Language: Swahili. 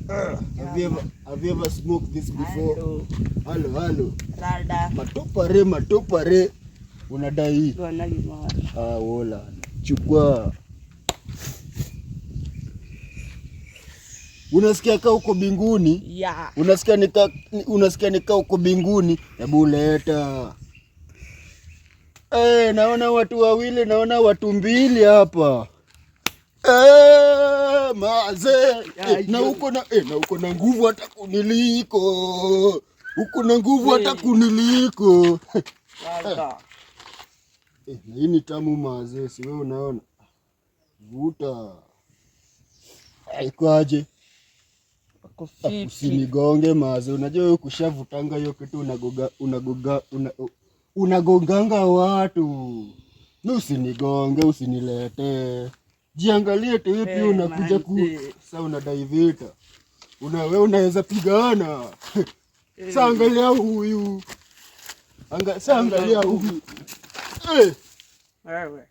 Have you ever smoked this before? Hello. Halo, halo. Rada. Matopare, matopare. Unadai hii? Gona gimoro. Ah, wola. Chukua. Unasikia kaa uko binguni? Yeah. Unasikia nika uko binguni? Hebu leta. Eh, naona watu wawili, naona watu mbili hapa. Eh, maze. Eh, na uko na nguvu hata kuniliko. Uko na nguvu hata kuniliko. Rada. Eh, na hii ni tamu maze, si wewe unaona? Vuta. Ikoaje? Uko fiti. Usinigonge maze, unajua wewe kushavutanga hiyo kitu unagonganga watu. Mi usinigonge, usinilete. Jiangalie tu pia Eh, unakuja ku manze. sasa unadai vita. Wewe unaweza pigana. Sasa angalia huyu. Sasa angalia huyu. Eh. Wewe.